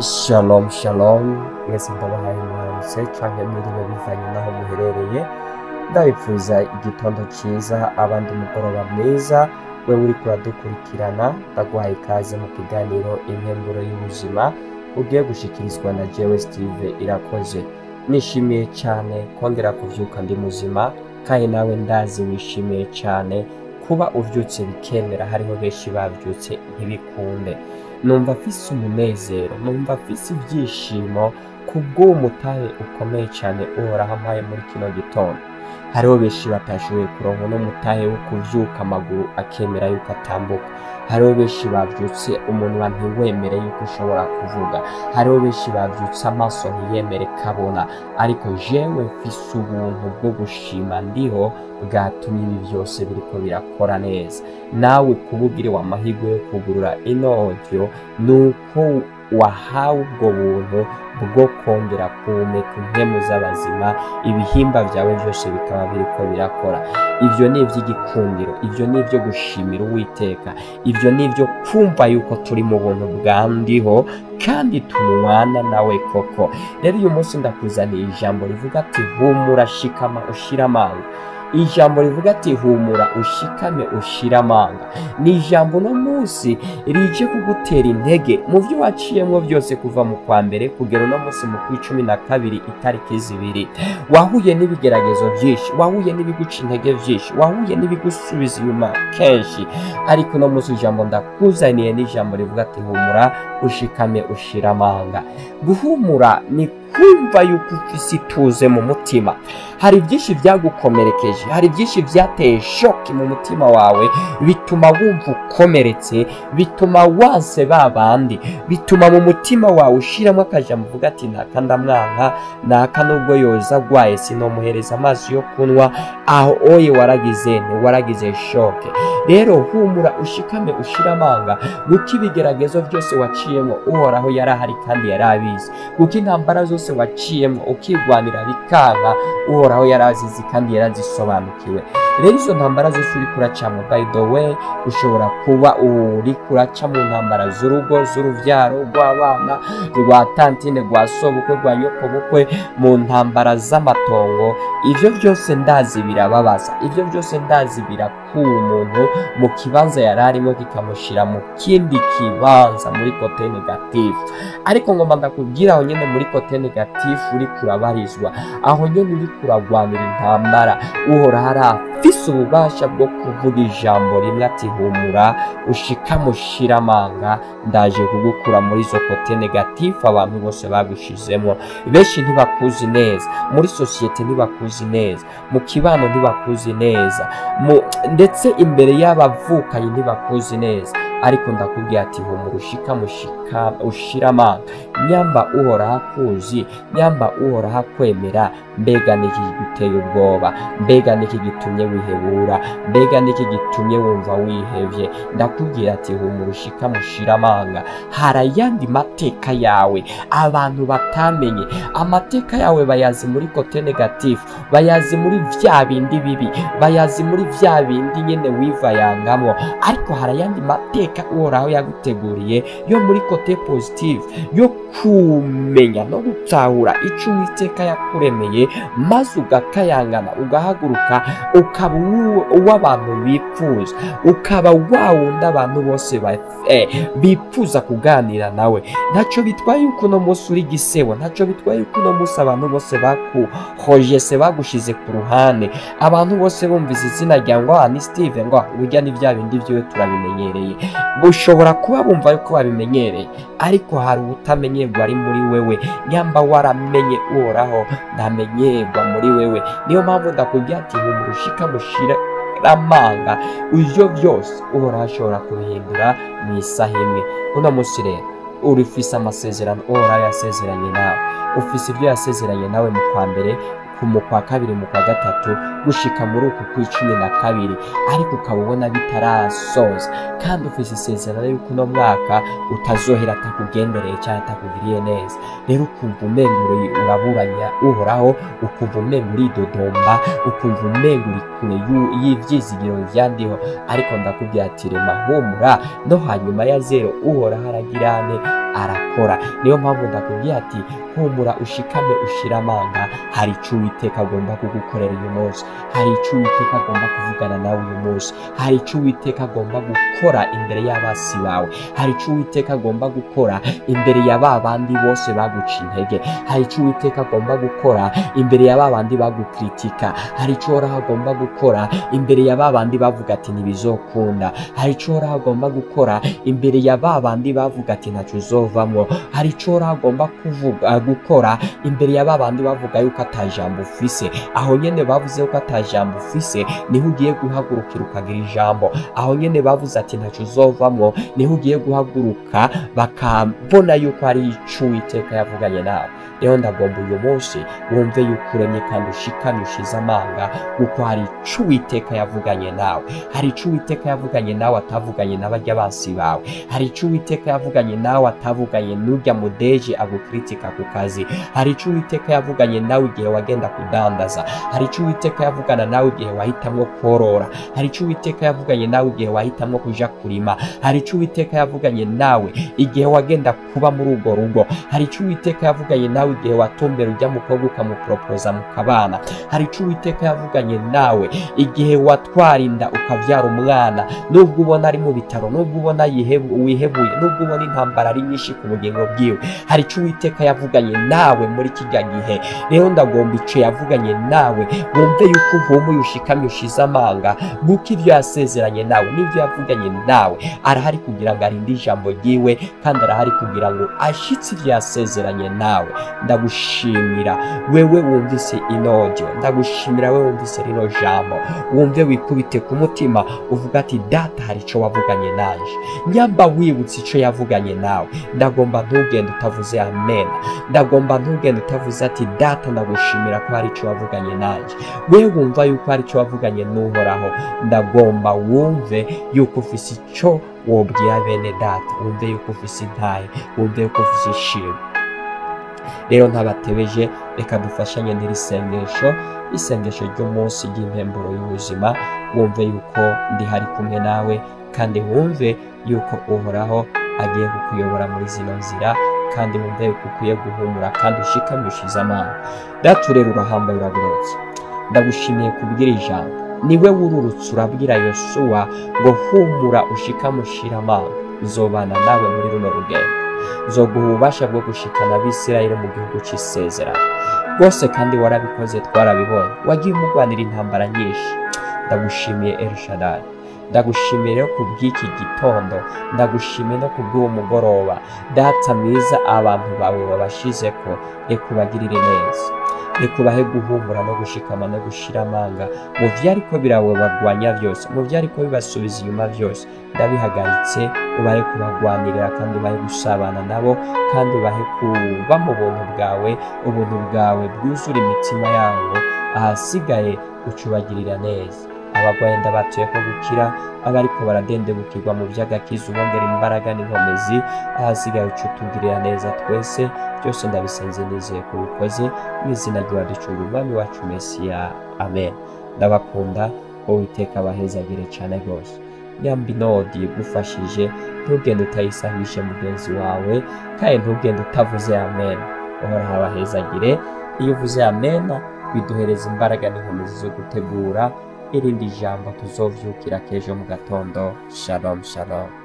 Shalom shalom, mwese ndabahaye mwaramutse canke mwiriwe bivanye n'aho muherereye. Ndabipfuza igitondo ciza, abandi umugoroba mwiza. Wewe uriko uradukurikirana, ndaguhaye ikaze mu kiganiro Impemburo y'Ubuzima ugiye gushikirizwa na jewe Steve Irakoze. Nishimiye cyane kongera kuvyuka ndi muzima, kandi nawe ndazi wishimiye cyane kuba uvyutse bikemera. Hariho benshi bavyutse ntibikunde. Numva afise umunezero, numva afise ibyishimo kubw'uwo mutahe ukomeye cyane Uhoraho ampaye muri kino gitondo. Hariho benshi batashoboye kuronka uno mutahe wo kuvyuka amaguru akemera yuko atambuka. Hariho benshi bavyutse umunwa ntiwemere yuko ushobora kuvuga. Hariho benshi bavyutse amaso ntiyemere kabona. Ariko jewe mfise ubuntu bwo gushima ndiho bwatumye ibi byose biriko birakora neza. Nawe kuba ugiriwe amahirwe yo kugurura ino audio, nuko wahawe ubwo buntu bwo kongera guhumeka impemu z'abazima, ibihimba vyawe vyose bikaba biriko birakora. Ivyo ni ivy'igikundiro, ivyo ni ivyo gushimira Uwiteka, ivyo ni ivyo kumva yuko turi mu buntu bwa ndiho kandi tunwana nawe koko. Rero uyu munsi ndakuzaniye ijambo rivuga ati humura, shikama, ushira amanga. Ijambo rivuga ati humura, ushikame, ushira amanga ni ijambo uno munsi rije kugutera intege mu byo waciyemo byose kuva mu kwa mbere kugera uno munsi mu kwa 12 itariki 2. Wahuye n'ibigeragezo byinshi, wahuye n'ibiguca intege byinshi, wahuye n'ibigusubiza inyuma kenshi, ariko uno munsi ijambo ndakuzaniye ni ijambo rivuga ati humura, ushikame, ushira amanga. Guhumura ni kumva yuko ufise ituze mu mutima. Hari byinshi byagukomerekeje, hari byinshi byateye shock mu mutima wawe, bituma wumva ukomeretse, bituma wanse babandi, bituma mu mutima wawe ushiramo akajambo uvuga ati naka ndamwanka, naka nubwo yoza agwaye sinomuhereza amazi yo kunywa. Aho oye waragize nte, waragize shock. Rero humura, ushikame, ushira amanga, kuko ibigeragezo byose waciyemo Uhoraho yarahari kandi yarabizi. Kuko intambara zose waciyemo ukigwanira bikanka, Uhoraho yarazizi kandi yarazisobanukiwe. Rero izo ntambara zose uri kuracamo, by the way, ushobora kuba uri kuraca mu ntambara z'urugo, z'uruvyaro, rw'abana, rwa tantine, rwa sobukwe, rwa nyokobukwe, mu ntambara z'amatongo. Ivyo byose ndazi birababaza, ivyo byose ndazi birakura umuntu mu kibanza yari arimo kikamushira mu kindi kibanza muri côté négatif. Ariko ngomba ndakubwira, aho nyene muri côté négatif uri kurabarizwa, aho nyene uri kuragwanira intambara, Uhoraho arafise ububasha bwo kuvuga ijambo rimwe ati humura, ushikame, ushira amanga, ndaje kugukura muri izo côté négatif abantu bose bagushizemo. Benshi ntibakuzi neza muri sosiyete, ntibakuzi neza mu kibano, ntibakuzi neza ndetse imbere y'abavukanyi ntibakuzi neza. Ariko ndakubwira ati humura, ushikame, ushira amanga. Nyamba Uhoraho akuzi, nyamba Uhoraho akwemera, mbega niki giteye ubwoba? Mbega niki gitumye wihebura? Mbega niki gitumye wumva wihevye? Ndakubwira ati humura, ushikame, ushira amanga. Hari ayandi mateka yawe abantu batamenye. Amateka yawe bayazi muri côté négatif, bayazi muri vya bindi bibi, bayazi muri vya bindi nyene wivayangamo. Ariko hari ayandi mateka Uhoraho yaguteguriye yo muri côté positive, yo kumenya no gutahura ico Uwiteka yakuremeye, maze ugakayangana, ugahaguruka, ukaba uw'abantu bipfuza, ukaba wa wundi abantu bose bipfuza kuganira nawe. Ntacyo bitwaye yuko uno munsi uri gisebo, ntacyo bitwaye yuko uno munsi abantu bose bakuhojese, bagushize ku ruhande. Abantu bose bumvise izina rya ngo ni Steve, ngo burya ni bya bindi byiwe turabimenyereye. Ushobora kuba bumva yuko babimenyereye, ariko hari ubutamenyerwa ari muri wewe. Nyamba waramenye Uhoraho, ntamenyerwa muri wewe. Niyo mpamvu ndakubwira ati humura, ushikame, ushire amanga. Ivyo byose Uhoraho ashobora kubihindura mu isaha imwe. Uno munsi rero urifise amasezerano Uhoraho yasezeranye nawe, ufise ibyo yasezeranye nawe mu kwa mbere, mu kwa kabiri, mu kwa gatatu, gushika muri uku kwa 12, ariko ukaba ubona bitarasoza, kandi ufise isezerano yuko uno mwaka utazohera atakugendereye cyangwa atakugiriye neza. Rero ukumva umenga uraburanya Uhoraho, ukumva umenga uridodomba, ukumva umenga uri kure y'ivyizigiro vyandiho. Ariko ndakubwira ati rema, humura, no hanyuma ya zero Uhoraho aragirane. arakora. Niyo mpamvu ndakubwiye ati humura ushikame ushira amanga, hari ico Uwiteka agomba kugukorera uyu munsi, hari ico Uwiteka agomba kuvugana nawe uyu munsi, hari ico Uwiteka agomba gukora imbere y'abasi bawe, hari ico Uwiteka agomba gukora imbere ya ba bandi bose baguca intege, hari ico Uwiteka agomba gukora imbere ya ba bandi bagukritika, hari ico Uhoraho agomba gukora imbere ya ba bandi bavuga ati ntibizokunda, hari ico Uhoraho agomba gukora imbere ya ba bandi bavuga ati ntacyo uzovamwo, hari ico Uhoraho agomba kuvuga gukora imbere ya ba bandi bavuga yuko atajambo ufise. Aho nyene bavuze yuko atajambo ufise, niho ugiye guhagurukira ukagira ijambo. Aho nyene bavuze ati ntacyo uzovamwo, niho ugiye guhaguruka bakabona yuko ari ico Uwiteka yavuganye nawe. Rero ndagomba uyu munsi wumve yuko uremye kandi ushikamye ushize amanga, kuko hari ico Uwiteka yavuganye nawe, hari ico Uwiteka yavuganye nawe atavuganye n'abarya bansi bawe, hari ico Uwiteka yavuganye nawe atavuganye n'urya mudeje agukritika ku kazi, hari ico Uwiteka yavuganye nawe igihe wagenda kudandaza, hari ico Uwiteka yavugana nawe igihe wahitamwo korora, hari ico Uwiteka yavuganye nawe igihe wahitamwo kuja kurima, hari ico Uwiteka yavuganye nawe igihe wagenda kuba muri urwo rugo, hari ico Uwiteka yavuganye nawe igihe watumbera ujya mukobwa ukamupropoza mukabana, hari ico Uwiteka yavuganye nawe igihe watwara inda ukavyara umwana, nubwo ubona ari mu bitaro, nubwo ubona wihebuye, nubwo ubona intambara ari nyinshi ku bugingo bwiwe, hari ico Uwiteka yavuganye nawe muri kijya gihe. Rero ndagomba ico yavuganye nawe wumve yuko uhumuye ushikamye ushize amanga, kuko ivyo yasezeranye nawe n'ivyo yavuganye nawe arahari kugira ngo arinde ijambo ryiwe, kandi arahari kugira ngo ashitse ivyo yasezeranye nawe. Ndagushimira wewe wumvise ino audio, ndagushimira wewe wumvise rino jambo, wumve wikubite ku mutima uvuga ati data hari ico wavuganye nanje. Nyamba wibutse ico yavuganye nawe, ndagomba ntugende utavuze amen, ndagomba ntugende utavuze ati data ndagushimira ko hari ico wavuganye nanje. Wewe wumva yuko hari ico wavuganye n'Uhoraho, ndagomba wumve yuko ufise ico wobwira bene data, wumve yuko ufise intahe, wumve yuko ufise ishimwe. Rero ntabatebeje, reka dufashanye n'iri sengesho, isengesho ry'umunsi ry'impemburo y'ubuzima. Wumve yuko ndi hari kumwe nawe, kandi wumve yuko Uhoraho agiye kukuyobora muri zino nzira, kandi wumve yuko ukwiye guhumura kandi ushikamye ushize amanga. Data rero urahambaye uragororotse, ndagushimiye kubwira ijambo. Niwe wururutse urabwira Yosuwa ngo humura ushikame ushire amanga, nzobana nawe muri runo rugendo, nzoguha ububasha bwo gushikana Abisirayeli mu gihugu c'isezerano. Rwose kandi warabikoze, twarabibonye, wagiye umugwanira intambara nyinshi. Ndagushimiye El Shaddai, ndagushimiye rero kubw'iki gitondo, ndagushimiye no kubw'uwo mugoroba. Data mwiza, abantu bawe wabashizeko, reka ubagirire neza, reka ubahe guhumura no gushikama no gushira amanga mu vyariko birabagwanya vyose, mu vyariko bibasubiza inyuma vyose, ndabihagaritse. Ubahe kubagwanirira kandi ubahe gusabana nabo, kandi ubahe kuba mu buntu bwawe, ubuntu bwawe bwuzura imitima yabo. Ahasigaye ucubagirira neza. Abagwaye ndabatuye ko gukira, abariko baradendebukirwa mu vy'agakiza ubongera imbaraga n'inkomezi. Ahasigaye ucutugirira neza twese. Byose ndabisenze nizeye ko ubikoze mu izina ry'uwaducunga umwami wacu Mesiya, amen. Ndabakunda, Uwiteka abahezagire cane rwose. Nyamba inodi igufashije, ntugende utayisangishe mugenzi wawe, kandi ntugende utavuze amen. Uhoraho abahezagire. Iyo uvuze amen biduhereza imbaraga n'inkomezi zo gutegura irindi jambo tuzovyukira k'ejo mu gatondo. Shalom shalom.